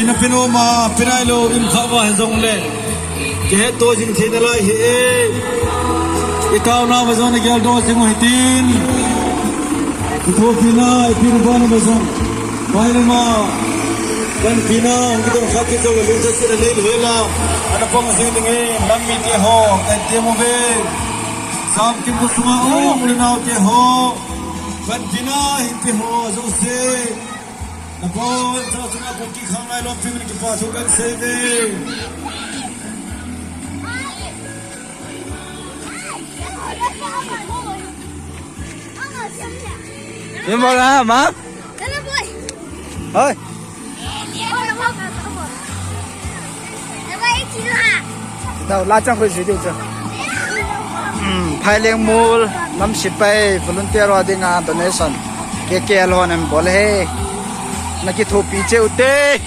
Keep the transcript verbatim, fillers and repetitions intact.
Napinu ma, pinai lo, in kha va he jong le. Kihetto jing thei nalai hi e. Itaona va jong nagel do jing u hitin. Ithopina, ipinu bana va jong. Pai le ma. Panpina, kidon khat kit jong le, lungset sila nei lo hela. Ana pang jing ding e, nam mite ho, kan ti mo ve. Sam kim ko sunga, o, u le nao te ho. Panpina, hin te ho, jong se. Nabonchauva chunga kong kikhang lai lom pi min kipa thu kan sei ve. Ni mo la ma? Hello, boy. Hoi. Hello, boy. Hello, boy. Dau la chang khoi jui diu chu. Hmm, Phaileng Mol, nam sipai, volunteer ho dinga donation. K K L hon an bol e. Nakithopi cheh ute.